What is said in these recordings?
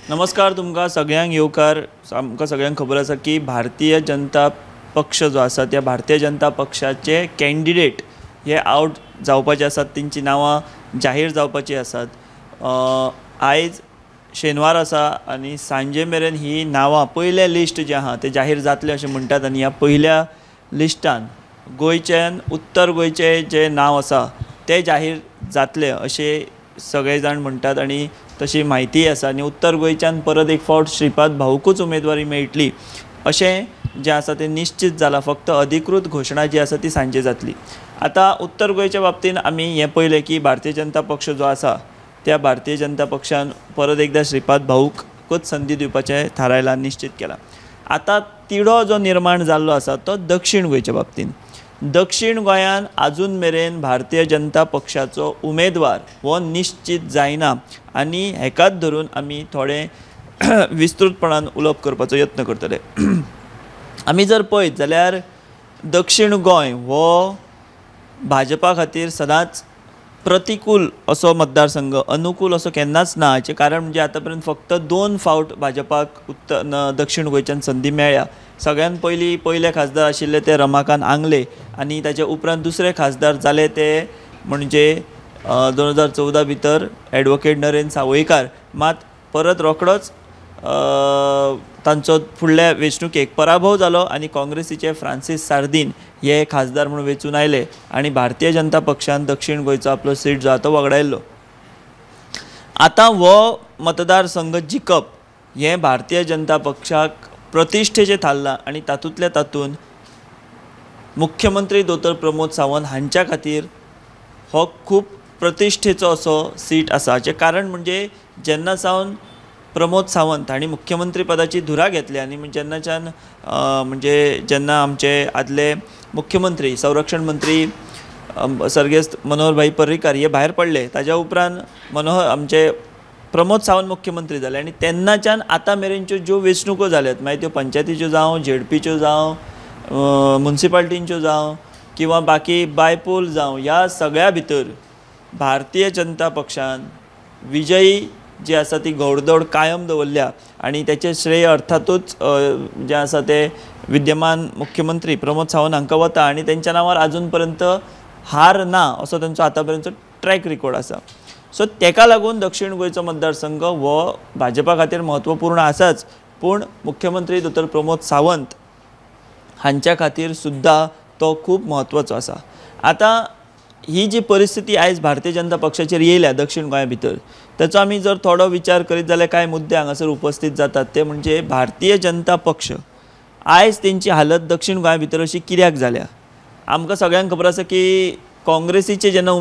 नमस्कार, तुमकां सगळ्यांक येवकार. आमकां सगळ्यांक खबर आसा की भारतीय जनता पक्ष जो आसा त्या भारतीय जनता पक्षाचे कॅन्डिडेट हे आवट जावपाचे आसात, तेंची नांवां जाहीर जावपाची आसात. आयज शेनवार आसा आनी सांजे मेरेन ही नांवां पयलें लिस्ट जें आहा तें जाहीर जातलें अशें म्हणटात. आनी ह्या पयल्या लिस्टान गोंयच्यान उत्तर गोंयचें जें नांव आसा तें जाहीर जातलें अशें सगळे जाण म्हणटात आनी तशी म्हायतीय आसा. आनी उत्तर गोंयच्यान परत एक फावट श्रीपाद भाऊकूच उमेदवारी मेळटली अशें जें आसा तें निश्चीत जालां. फक्त अधिकृत घोशणा जी आसा ती सांजे जातली. आतां उत्तर गोंयच्या बाबतींत आमी हें पळयलें की भारतीय जनता पक्ष जो आसा त्या भारतीय जनता पक्षान परत एकदां श्रीपाद भाऊकूच संदी दिवपाचें थारायलां, निश्चीत केलां. आतां तिडो जो निर्माण जाल्लो आसा तो दक्षीण गोंयच्या बाबतींत. दक्षीण गोंयान आजून मेरेन भारतीय जनता पक्षाचो उमेदवार हो निश्चीत जायना आनी हेकाच धरून आमी थोडें विस्तृतपणान उलोवप करपाचो यत्न करतले. आमी जर पळयत जाल्यार दक्षीण गोंय हो भाजपा खातीर सदांच प्रतिकूल असो मतदारसंघ, अनुकूल असो केन्नाच ना. हाचें कारण म्हणजे आतां पर्यंत फक्त 2 फावट भाजपाक दक्षीण गोंयच्यान संदी मेळ्ळ्या. सगळ्यान पयलीं पयले खासदार आशिल्ले ते रमाकांत आंगले आनी ताचे उपरांत दुसरे खासदार जाले ते म्हणजे 2014 भितर एडवोकेट नरेंद्र सावयकार. मात परत रोखडोच तांचो फुडल्या वेंचणुकेक पराभव जालो आनी काँग्रेसीचे फ्रांसीस सार्दीन हे खासदार म्हणून वेंचून आयले आनी भारतीय जनता पक्षान दक्षीण गोंयचो आपलो सीट जो आसा तो वगडायल्लो. आतां हो मतदारसंघ जिखप हें भारतीय जनता पक्षाक प्रतिश्ठेचें थारलां आनी तातूंतल्या तातूंत मुख्यमंत्री दोतोर प्रमोद सावंत हांच्या खातीर हो खूब प्रतिश्ठेचो असो सीट आसा. हाचें कारण म्हणजे जेन्ना सावन प्रमोद सावंत हांणी मुख्यमंत्री पदाची धुरा घेतली आनी जेन्नाच्यान म्हणजे जेन्ना आमचे आदले मुख्यमंत्री संरक्षण मंत्री सर्गेस्त मनोहर भाई पर्रीकार हे भायर पडले ताज्या उपरांत आमचे प्रमोद सावंत मुख्यमंत्री जाले आनी तेन्नाच्यान आतां मेरेनच्यो ज्यो वेंचणुको जाल्यात, मागीर त्यो पंचायतीच्यो जावं, झेडपीच्यो जावं, मुन्सिपाल्टींच्यो जावं किंवा बाकी बायपोल जावं, ह्या सगळ्या भितर भारतीय जनता पक्षान विजयी जी आसा ती घोडदौड कायम दवरल्या आनी तेचें श्रेय अर्थातूच जें आसा तें विद्यमान मुख्यमंत्री प्रमोद सावंत हांकां वता आनी तेंच्या नांवार आजून पर्यंत हार ना असो तेंचो आतां पर्यंतचो ट्रॅक रिकॉर्ड आसा. सो तेका लागून दक्षीण गोंयचो मतदारसंघ हो भाजपा खातीर म्हत्वपूर्ण आसाच, पूण मुख्यमंत्री दोतोर प्रमोद सावंत हांच्या खातीर सुद्दां तो खूब म्हत्वाचो आसा. आतां ही जी परिस्थिती आयज भारतीय जनता पक्षाचेर येयल्या दक्षीण गोंया भितर तेचो आमी जर थोडो विचार करीत जाल्यार कांय मुद्दे हांगासर उपस्थीत जातात ते म्हणजे भारतीय जनता पक्ष आयज तेंची हालत दक्षीण गोंया भितर अशी कित्याक जाल्या. आमकां सगळ्यांक खबर आसा की काँग्रेसीचे जेन्ना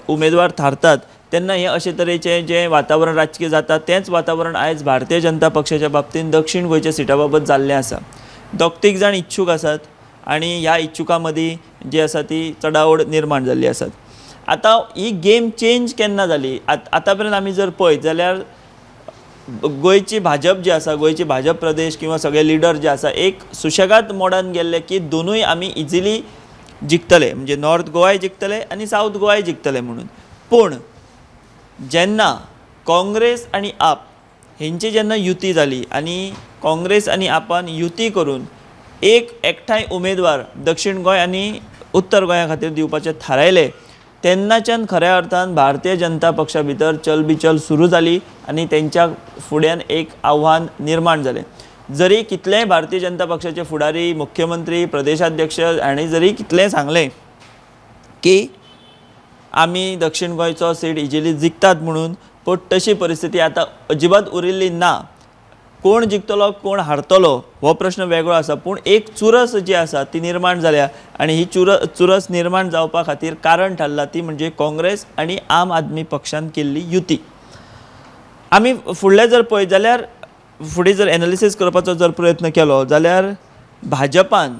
उमेदवार थारतात तेन्ना हें अशे तरेचें जें वातावरण राजकीय जाता तेंच वातावरण आयज भारतीय जनता पक्षाच्या बाबतींत दक्षीण गोंयच्या सिटा बाबत जाल्लें आसा. 2-3 जाण इच्छूक आसात आनी ह्या इच्छुकां मदीं जी आसा ती चडाओड निर्माण जाल्ली आसात. आतां ही गेम चेंज केन्ना जाली? आतां पर्यंत आमी जर पळयत जाल्यार गोंयची भाजप जी आसा, गोंयची भाजप प्रदेश किंवा सगळे लिडर जे आसा एक सुशेगाद मोडान गेल्ले की दोनूय आमी इजिली जिखतले, म्हणजे नॉर्थ गोवाय जिखतले आनी सावथ गोवाय जिखतले म्हणून. पूण जेन्ना काँग्रेस आनी आप हेंची जेन्ना युती जाली आनी काँग्रेस आनी आपान युती करून एक एकठांय उमेदवार दक्षीण गोंय आनी उत्तर गोंया खातीर दिवपाचें थारायलें तेन्नाच्यान खऱ्या अर्थान भारतीय जनता पक्षा भितर चलबिचल सुरू जाली आनी तेंच्या फुड्यान एक आव्हान निर्माण जालें. जरी कितलेंय भारतीय जनता पक्षाचे फुडारी, मुख्यमंत्री, प्रदेशाध्यक्ष हांणी जरी कितलेंय सांगलें की आमी दक्षीण गोंयचो सीट इजिली जिखतात म्हणून, पूण तशी परिस्थिती आतां अजिबात उरिल्ली ना. कोण जिखतलो कोण हारतलो हो प्रश्न वेगळो आसा, पूण एक चुरस जी आसा ती निर्माण जाल्या आनी ही चुरस निर्माण जावपा खातीर कारण थारला ती म्हणजे काँग्रेस आनी आम आदमी पक्षान केल्ली युती. आमी फुडलें जर पळयत जाल्यार फुडें जर एनालिसीस करपाचो जर प्रयत्न केलो जाल्यार भाजपान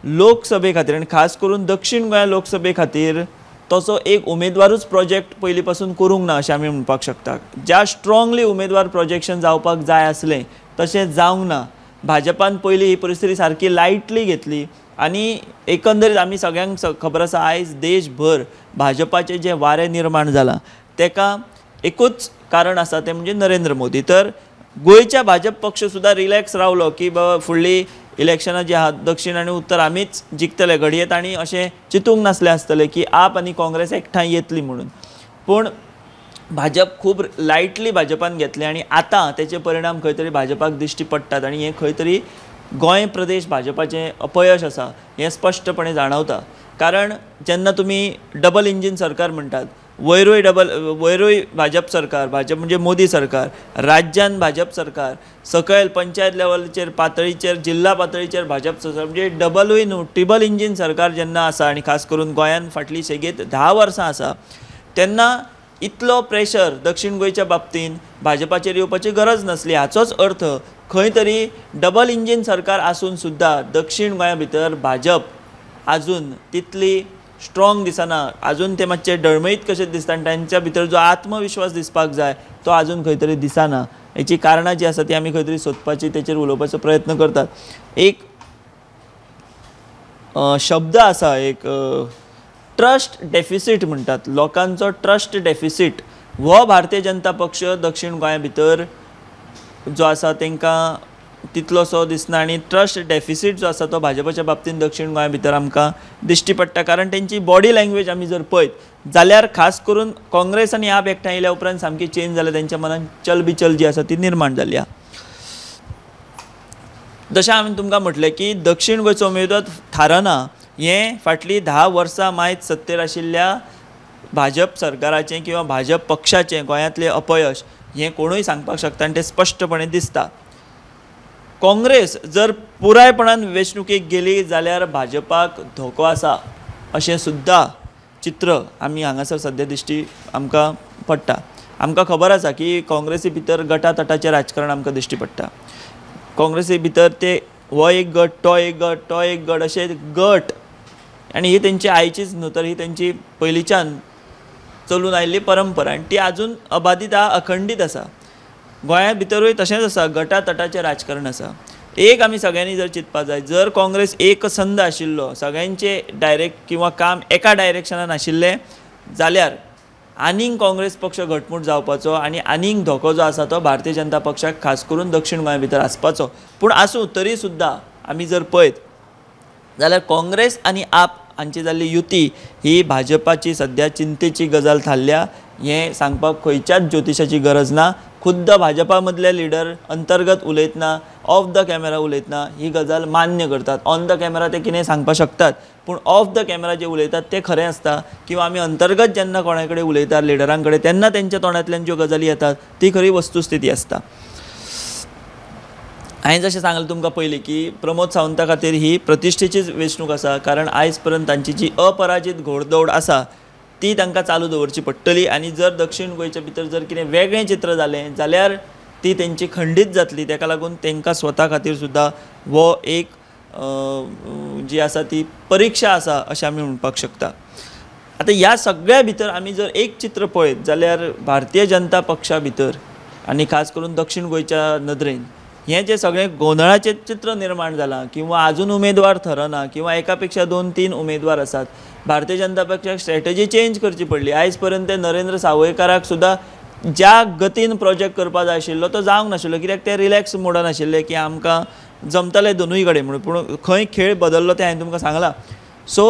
लोकसभे खातीर आनी खास करून दक्षीण गोंय लोकसभे खातीर तसो एक उमेदवारूच प्रोजेक्ट पयलीं पासून करूंक ना अशें आमी म्हणपाक शकता. ज्या स्ट्रांगली उमेदवार प्रोजेक्शन जावपाक जाय आसलें तशें जावंक ना. भाजपान पयलीं ही परिस्थिती सारकी लायटली घेतली आनी एकंदरीत आमी सगळ्यांक खबर आसा आयज देशभर भाजपाचें जें वारें निर्माण जालां तेका एकूच कारण आसा तें म्हणजे नरेंद्र मोदी. तर गोंयच्या भाजप पक्ष सुद्दां रिलॅक्स रावलो की बाबा फुडली इलेक्शनां जी आहा दक्षिण आनी उत्तर आमीच जिखतले, घडये तांणी अशें चिंतूंक नासलें आसतलें की आप आनी काँग्रेस एकठांय येतली म्हणून। पूण भाजप खूब लायटली भाजपान घेतलें आनी आतां तेचे परिणाम खंय तरी भाजपाक दिश्टी पडटात आनी हें खंय तरी गोंय प्रदेश भाजपाचें अपयश आसा हें स्पश्टपणे जाणवता। कारण जेन्ना तुमी डबल इंजीन सरकार म्हणटात, वयरूय वयरूय भाजप सरकार, भाजप म्हणजे मोदी सरकार, राज्यान भाजप सरकार, सकयल पंचायत लेवलाचेर पातळीचेर जिल्हा पातळीचेर भाजप सरकार, म्हणजे डबलूय न्हू ट्रिबल इंजीन सरकार जेन्ना आसा आनी खास करून गोंयान फाटलीं सेगीत 10 वर्सां आसा तेन्ना इतलो प्रेशर दक्षिण गोंयच्या बाबतीन भाजपाचेर येवपाची गरज नासली। हाचोच अर्थ खंय तरी डबल इंजीन सरकार आसून सुद्दां दक्षिण गोंया भितर भाजप आजून तितली स्ट्रॉंग दिसना, आजून ते मातशे डळमळीत कशें दिसता आनी तांच्या भितर जो आत्मविश्वास दिसपाक जाय तो आजून खंय तरी दिसना। हेची कारणां जी आसा ती आमी खंय तरी सोदपाची, तेचेर उलोवपाचो प्रयत्न करतात। एक शब्द आसा, एक ट्रस्ट डेफिसीट म्हणटात, लोकांचो ट्रस्ट डेफिसीट हो भारतीय जनता पक्ष दक्षिण गोंया भितर जो आसा तांकां तितलोसो दिसना आनी ट्रस्ट डेफिसीट जो आसा तो भाजपाच्या बाबतींत दक्षिण गोंया भितर आमकां दिश्टी पडटा। कारण तेंची बॉडी लँग्वेज आमी जर पळयत जाल्यार खास करून काँग्रेस आनी आप एकठांय आयल्या उपरांत सामकी चेंज जाल्या, तेंच्या मनान चलबिचल जी आसा ती निर्माण जाली आसा। जशें हांवें तुमकां म्हटलें की दक्षिण गोंयचो उमेदवार थारना हें फाटलीं 10 वर्सां मायत सत्तेर आशिल्ल्या भाजप सरकाराचें किंवा भाजप पक्षाचें गोंयांतलें अपयश हें कोणूय सांगपाक शकता आनी तें स्पश्टपणे दिसता। काँग्रेस जर पुरायपणान वेंचणुकेक गेली जाल्यार भाजपाक धोको आसा अशें सुद्दां चित्र आमी हांगासर सद्या दिश्टी आमकां पडटा। आमकां खबर आसा की काँग्रेसी भितर गटातटाचें राजकारण आमकां दिश्टी पडटा। काँग्रेसी भितर ते हो एक गट, तो एक गट, तो एक गट, अशे गट, आनी ही तेंची आयचीच न्हू तर ही तेंची पयलींच्यान चलून आयिल्ली परंपरा आनी ती आजून अबाधीत आसा, अखंडीत आसा। गोंया भितरूय तशेंच आसा, गटातटाचें राजकारण आसा। एक आमी सगळ्यांनी जर चिंतपा जाय, जर काँग्रेस एक संद आशिल्लो, सगळ्यांचे डायरेक्ट किंवा काम एका डायरेक्शनान आशिल्लें जाल्यार आनीक काँग्रेस पक्ष घटमूट जावपाचो आनी आनीक धोको जो आसा तो भारतीय जनता पक्षाक खास करून दक्षिण गोंया भितर आसपाचो। पूण आसूं तरी सुद्दां आमी जर पळयत जाल्यार काँग्रेस आनी आप हांची जाल्ली युती ही भाजपाची सद्या चिंतेची गजाल थारल्या हें सांगपाक खंयच्याच ज्योतिशाची गरज ना। खुद्द भाजपा मदले लिडर अंतर्गत उलयतना, ऑफ the camera उलयतना ही गजाल मान्य करतात। ऑन the camera ते कितें सांगपाक शकतात, पूण ऑफ the camera जे उलयतात ते खरें आसता किंवा आमी अंतर्गत जेन्ना कोणा कडेन उलयतात लिडरां कडेन तेन्ना तेंच्या तोंडांतल्यान ज्यो गजाली येतात ती खरी वस्तुस्थिती आसता। हांवें जशें सांगलें तुमकां पयलीं की प्रमोद सावंता खातीर ही प्रतिश्ठेचीच वेंचणूक आसा, कारण आयज पर्यंत तांची जी अपराजीत घोडदौड आसा ती तांकां चालू दवरची पडटली आनी जर दक्षिण गोंयच्या भितर जर कितें वेगळें चित्र जालें जाल्यार ती तेंची खंडीत जातली। ताका लागून तांकां स्वता खातीर सुद्दां हो एक जी आसा ती परिक्षा आसा अशें आमी म्हणपाक शकता। आतां ह्या सगळ्या भितर आमी जर एक चित्र पळयत जाल्यार भारतीय जनता पक्षा भितर आनी खास करून दक्षिण गोंयच्या नदरेन हें जें सगळें गोंदळाचें चित्र निर्माण जालां किंवा आजून उमेदवार थरना किंवा एका पेक्षा 2-3 उमेदवार आसात, भारतीय जनता पक्षाक स्ट्रॅटजी चेंज करची पडली। आयज पर्यंत ते नरेंद्र सावयकाराक सुद्दां ज्या गतीन प्रोजेक्ट करपा जाय आशिल्लो तो जावंक नाशिल्लो, कित्याक ते रिलॅक्स मोडान आशिल्ले की आमकां जमतले दोनूय कडेन म्हणून। पूण खंय खेळ बदल्लो तें हांवें तुमकां सांगलां। सो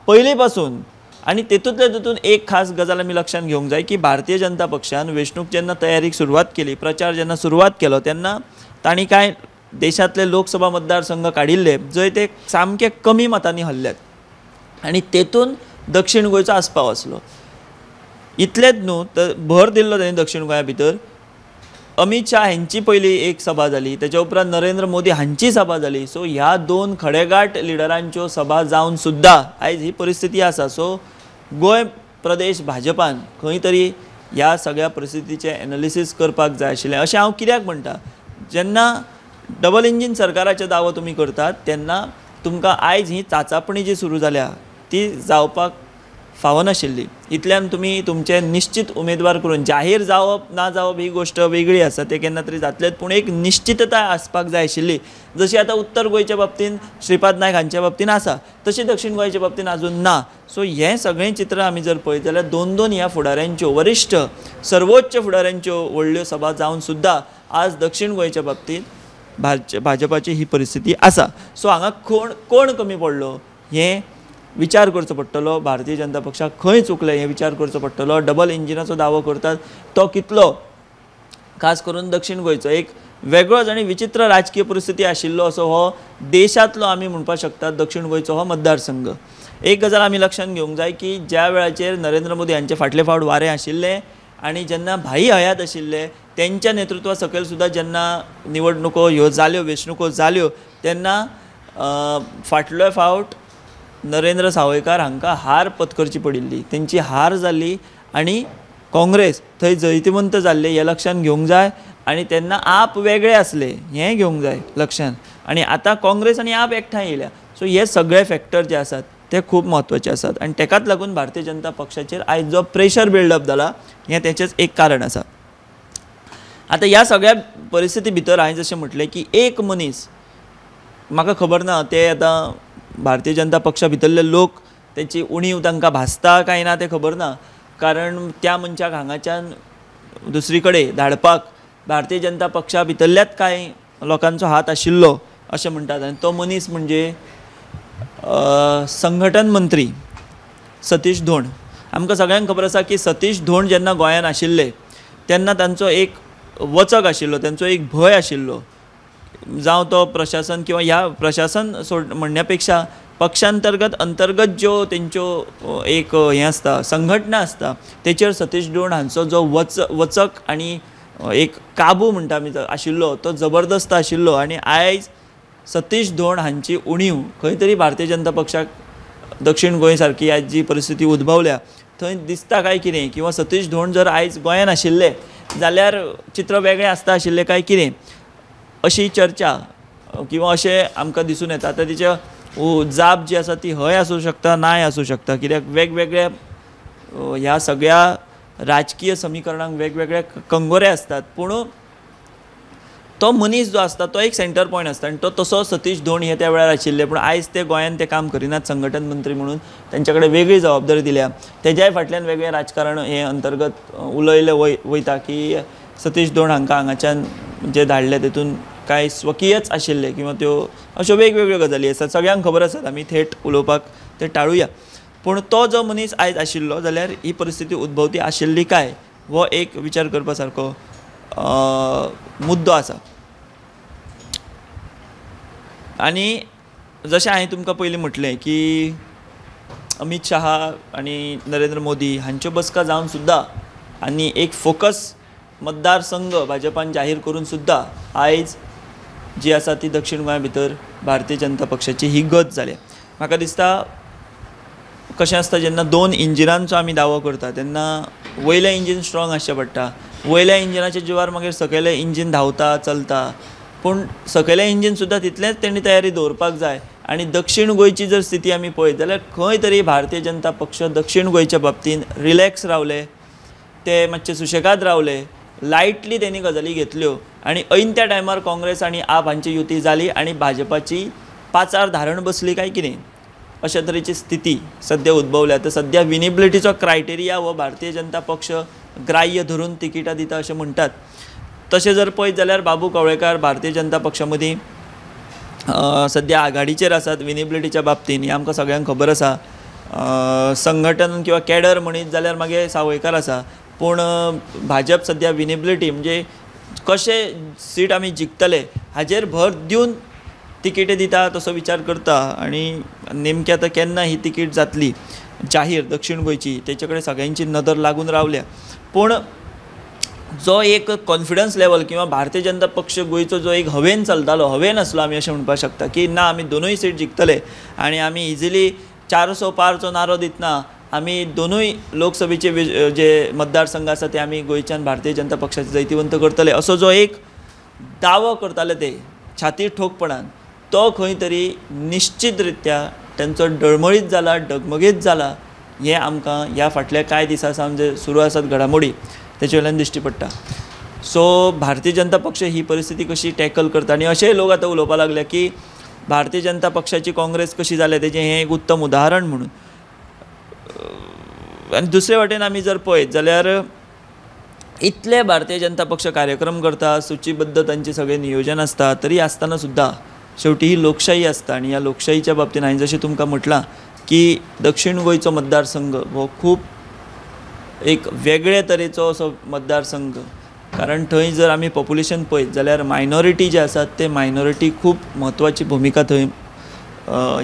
पयलीं पासून आनी तेतूंतले तेतून एक खास गजाल आमी लक्षांत घेवंक जाय की भारतीय जनता पक्षान वेंचणूक जेन्ना तयारीक सुरवात केली, प्रचार जेन्ना सुरवात केलो तेन्ना तांणी कांय देशांतले लोकसभा मतदारसंघ काडिल्ले जंय ते सामके कमी मतांनी हरल्यात आनी तेतून दक्षिण गोंयचो आस्पाव आसलो। इतलेंच न्हू तर भर दिल्लो तांणी दक्षिण गोंया भितर। अमीत शाह हांची पयली एक सभा जाली, तेच्या उपरांत नरेंद्र मोदी हांची सभा जाली। सो ह्या 2 खडेगांठ लिडरांच्यो सभा जावन सुद्दां आयज ही परिस्थिती आसा। सो गोंय प्रदेश भाजपान खंय तरी ह्या सगळ्या परिस्थितीचें एनालिसीस करपाक जाय आशिल्लें अशें हांव कित्याक म्हणटा, जेन्ना डबल इंजीन सरकाराचो दावो तुमी करतात तेन्ना तुमकां आयज ही चाचापणी जी सुरू जाल्या ती जावपाक फावनाशिल्ली. इतल्यान तुमी तुमचे निश्चित उमेदवार करून जाहीर जावप ना जावप ही गोश्ट वेगळी आसा, ते केन्ना तरी जातलेच, पूण एक निश्चितताय आसपाक जाय आशिल्ली. जशी आतां उत्तर गोंयच्या बाबतीन श्रीपाद नायक हांच्या बाबतीन आसा तशी दक्षिण गोंयच्या बाबतीन आजून ना. सो हें सगळें चित्र आमी जर पळयत जाल्यार दोन दोन ह्या फुडाऱ्यांच्यो वरिश्ठ सर्वोच्च फुडाऱ्यांच्यो व्हडल्यो सभा जावन सुद्दां आज दक्षिण गोंयच्या बाबतींत भाजपाची ही परिस्थिती आसा. सो हांगा कोण कोण कमी पडलो हें विचार करचो पडटलो, भारतीय जनता पक्षाक खंय चुकलें हें विचार करचो पडटलो. डबल इंजिनाचो दावो करतात तो कितलो, खास करून दक्षिण गोंयचो एक वेगळोच आनी विचित्र राजकीय परिस्थिती आशिल्लो असो हो देशांतलो आमी म्हणपाक शकतात दक्षिण गोंयचो हो मतदारसंघ. एक गजाल आमी लक्षांत घेवंक जाय की ज्या वेळाचेर नरेंद्र मोदी हांचे फाटले फावट वारें आशिल्लें आनी जेन्ना भाई हयात आशिल्ले तेंच्या नेतृत्वा सकयल सुद्दां जेन्ना निवडणुको ह्यो जाल्यो, वेंचणुको जाल्यो, तेन्ना फाटले फावट नरेंद्र सावयकार हांकां हार पत्करची पडिल्ली, तेंची हार जाली आनी काँग्रेस थंय जैतिवंत जाल्ले हें लक्षांत घेवंक जाय. आनी तेन्ना आप वेगळे आसले हें घेवंक जाय लक्षांत, आनी आतां काँग्रेस आनी आप एकठांय येयल्या. सो हे सगळे फॅक्टर जे आसात ते खूब म्हत्वाचे आसात आनी तेकाच लागून भारतीय जनता पक्षाचेर आयज जो प्रेशर बिल्डअप जाला हें तेचेंच एक कारण आसा. आतां ह्या सगळ्या परिस्थिती भितर हांवें जशें म्हटलें की एक मनीस, म्हाका खबर ना ते आतां भारतीय जनता पक्षा भितरले लोक तेची उणीव तांकां भासता काय ना तें खबर ना, कारण त्या मनशाक हांगाच्यान दुसरी कडेन धाडपाक भारतीय जनता पक्षा भितरल्याच कांय लोकांचो हात आशिल्लो अशें म्हणटात. आनी तो मनीस म्हणजे संघटन मंत्री सतीश धोंड. आमकां सगळ्यांक खबर आसा की सतीश धोंड जेन्ना गोंयांत आशिल्ले तेन्ना तांचो एक वचक आशिल्लो, तांचो एक भंय आशिल्लो, जावं तो प्रशासन किंवा ह्या प्रशासन सोड म्हणण्या पेक्षा पक्षांतर्गत अंतर्गत ज्यो तेंच्यो एक हें आसता संघटना आसता तेचेर सतीश धोंड हांचो जो वचक आनी एक काबू म्हणटा आमी आशिल्लो तो जबरदस्त आशिल्लो. आनी आयज सतीश धोंड हांची उणीव खंय तरी भारतीय जनता पक्षाक दक्षिण गोंय सारकी आयज जी परिस्थिती उद्भवल्या थंय दिसता काय कितें, किंवा सतीश धोंड जर आयज गोंयांत आशिल्ले जाल्यार चित्र वेगळें आसता आशिल्लें काय कितें अशी चर्चा किंवा अशें आमकां दिसून येता. आतां तिच्या जाप जी आसा ती हय आसूं शकता, नाय आसूं शकता, कित्याक वेगवेगळ्या ह्या सगळ्या राजकीय समीकरणांक वेगवेगळे कंगोरे आसतात. पूण तो मनीस जो आसता तो एक सेंटर पॉयंट आसता आनी तो तसो सतीश धोंड हे त्या वेळार आशिल्ले, पूण आयज ते गोंयांत ते काम करिनात. संघटन मंत्री म्हणून तेंच्या कडेन वेगळी जबाबदारी दिल्या, तेज्याय फाटल्यान वेगळें राजकारण हें अंतर्गत उलयलें वयता की सतीश धोंड हांकां हांगाच्यान जे धाडले तेतून कांय स्वकीयच आशिल्ले किंवा त्यो अश्यो वेगवेगळ्यो गजाली आसात, सगळ्यांक खबर आसात, आमी थेट उलोवपाक ते टाळुया. पूण तो जो मनीस आयज आशिल्लो जाल्यार ही परिस्थिती उद्भवती आशिल्ली काय हो एक विचार करपा सारको मुद्दो आसा. आनी जशें हांवें तुमकां पयलीं म्हटलें की अमीत शहा आनी नरेंद्र मोदी हांच्यो बसका जावन सुद्दां आनी एक फोकस मतदारसंघ भाजपान जाहीर करून सुद्दां आयज जी आसा ती दक्षिण गोंया भितर भारतीय जनता पक्षाची ही गत जाल्या. म्हाका दिसता कशें आसता जेन्ना दोन इंजिनांचो आमी दावो करता तेन्ना वयलें इंजीन स्ट्रॉंग आसचें पडटा, वयल्या इंजिनाच्या जिवार मागीर सकयलें इंजीन धांवता चलता, पूण सकयलें इंजीन सुद्दां तितलेंच तेणी तयारी दवरपाक जाय. आनी दक्षिण गोंयची जर स्थिती आमी पळयत जाल्यार खंय तरी भारतीय जनता पक्ष दक्षिण गोंयच्या बाबतींत रिलॅक्स रावले, ते मातशे सुशेगाद रावले, लायटली तेणी गजाली घेतल्यो आनी ऐन त्या टायमार काँग्रेस आनी आप हांची युती जाली आनी भाजपाची पांचार धारण बसली काय कितें अशा तरेची स्थिती सद्या उद्भवल्या. तर सद्या विनेबिलिटीचो क्रायटेरिया हो भारतीय जनता पक्ष ग्राह्य धरून तिकिटां दिता अशें म्हणटात. तशें जर पळयत जाल्यार बाबू कवळेकार भारतीय जनता पक्षा मदीं सद्या आघाडीचेर आसात विनेबिलिटीच्या बाबतींत, हें आमकां सगळ्यांक खबर आसा. संघटन किंवा कॅडर म्हणीत जाल्यार मागीर सावयकार आसा, पूण भाजप सद्या विनेबिलिटी म्हणजे कशें सीट आमी जिखतले हाजेर भर दिवन तिकेटी दिता तसो विचार करता. आनी नेमकें आतां केन्ना ही तिकेट जातली जाहीर दक्षिण गोंयची तेचे कडेन सगळ्यांची नदर लागून रावल्या. पूण जो एक कॉन्फिडन्स लेवल किंवा भारतीय जनता पक्ष गोंयचो जो एक हवेन चलतालो, हवेन आसलो आमी अशें म्हणपाक शकता की ना आमी दोनूय सीट जिखतले आनी आमी इजिली 400 पारचो नारो दितना आमी दोनूय लोकसभेचे जे मतदारसंघ आसा ते आमी गोंयच्यान भारतीय जनता पक्षाचे जैतिवंत करतले असो जो एक दावो करताले ते छाती ठोकपणान तो खंय तरी निश्चित रित्या तेंचो डळमळीत जाला, डगमगीत जाला हें आमकां ह्या फाटल्या कांय दिसां सावन जे सुरू आसात घडामोडी तेचे वयल्यान दिश्टी पडटा. सो भारतीय जनता पक्ष ही परिस्थिती कशी टॅकल करता आनी अशेंय लोक आतां उलोवपाक लागले की भारतीय जनता पक्षाची काँग्रेस कशी जाल्या तेजें हें एक उत्तम उदाहरण म्हणून. आनी दुसरे वटेन आमी जर पळयत जाल्यार इतले भारतीय जनता पक्ष कार्यक्रम करता, सुचीबद्ध तांचें सगळें नियोजन आसता, तरी आसतना सुद्दां शेवटी ही लोकशाही आसता आनी ह्या लोकशाहीच्या बाबतींत हांवें जशें तुमकां म्हटलां की दक्षिण गोंयचो मतदारसंघ हो खूब एक वेगळे तरेचो असो मतदारसंघ, कारण थंय जर आमी पॉप्युलेशन पळयत जाल्यार मायनॉरिटी जे आसात ते मायनॉरिटी खूब म्हत्वाची भुमिका थंय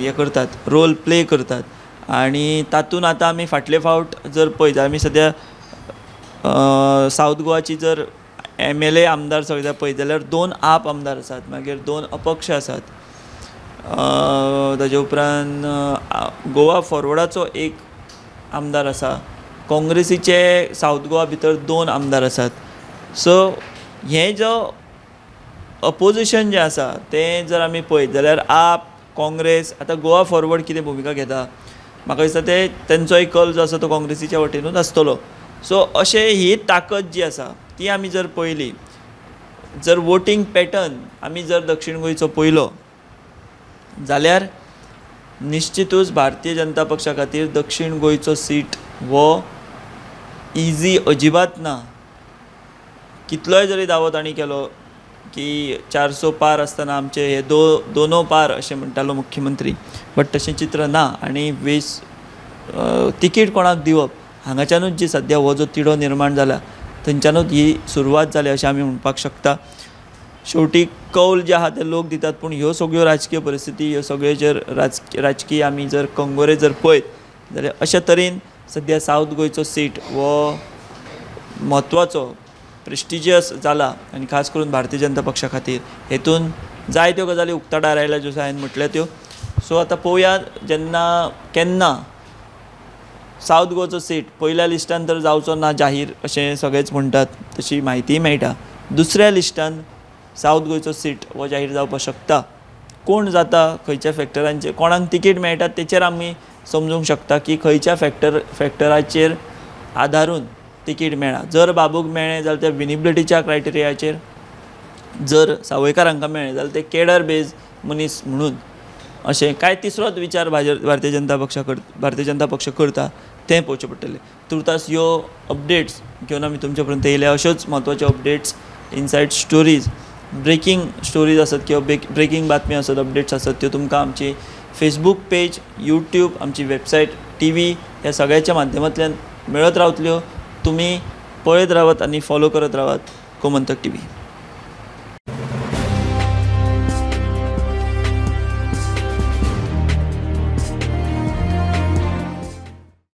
हें करतात, रोल प्ले करतात. आनी तातूंत आतां आमी फाटले फावट जर पळयत आमी सद्या सावथ गोवाची जर MLA आमदार सगळे पळयत जाल्यार 2 आप आमदार आसात, मागीर 2 अपक्ष आसात, ताजे उपरांत गोवा फॉरवर्डाचो 1 आमदार आसा, काँग्रेसीचे सावथ गोवा भितर 2 आमदार आसात. सो हें जो अपोजिशन जें आसा तें जर आमी पळयत जाल्यार आप, काँग्रेस, आतां गोवा फॉरवर्ड कितें भुमिका घेता म्हाका दिसता ते तेंचोय कल जो आसा तो काँग्रेसीच्या वटेनूच आसतलो. सो अशें ही ताकद जी आसा ती आमी जर पळयली, जर वोटींग पॅटर्न आमी जर दक्षिण गोंयचो पळयलो जाल्यार निश्चितूच भारतीय जनता पक्षा खातीर दक्षिण गोंयचो सीट हो इजी अजिबात ना. कितलोय जरी दावो तांणी केलो की 400 पार आसतना आमचे हे दोनो पार अशें म्हणटालो मुख्यमंत्री, बट तशें चित्र ना. आनी वेस तिकीट कोणाक दिवप हांगाच्यानूच जी सद्या हो जो तिडो निर्माण जाला थंयच्यानूच ही सुरवात जाली अशें आमी म्हणपाक शकता. शेवटी कौल जे आहा ते लोक दितात, पूण ह्यो सगळ्यो राजकीय परिस्थिती, ह्यो सगळ्यो जर राजकीय आमी जर कंगोरे जर पळयत जाल्यार अशे तरेन सद्या सावथ गोंयचो सीट हो म्हत्वाचो प्रेस्टिजियस जाला आनी खास करून भारतीय जनता पक्षा खातीर हेतून जायत्यो गजाली उक्ताडार आयल्या ज्यो हांवें म्हटल्या त्यो. सो आतां पळोवया जेन्ना केन्ना सावथ गोवाचो सीट पयल्या लिस्टान तर जावचो ना जाहीर अशें सगळेच म्हणटात, तशी म्हायतीय मेळटा. दुसऱ्या लिस्टान सावथ गोंयचो सीट हो जाहीर जावपाक शकता. कोण जाता, खंयच्या फॅक्टरांचेर कोणाक तिकीट मेळटा तेचेर आमी समजूंक शकता की खंयच्या फॅक्टराचेर आदारून तिकीट मेळ्ळा. जर बाबूक मेळ्ळें जाल्यार ते विनिबिलिटीच्या क्रायटेरियाचेर, जर सावयकार हांकां मेळ्ळें जाल्यार ते केडर बेज मनीस म्हणून, अशें कांय तिसरोच विचार भारतीय जनता पक्ष करता तें पळोवचें पडटलें. तुर्तास ह्यो अपडेट्स घेवन आमी तुमचे पर्यंत येयल्या. अश्योच म्हत्वाच्यो updates, inside stories, breaking stories आसत किंवा ब्रेकींग बातमी आसत, अपडेट्स आसत त्यो तुमकां आमची फेसबूक पेज, यूट्यूब, आमची वेबसायट, TV ह्या सगळ्याच्या माध्यमांतल्यान मेळत रावतल्यो. तुमी पळयत रावात आनी फॉलो करत रावात गोमंतक TV.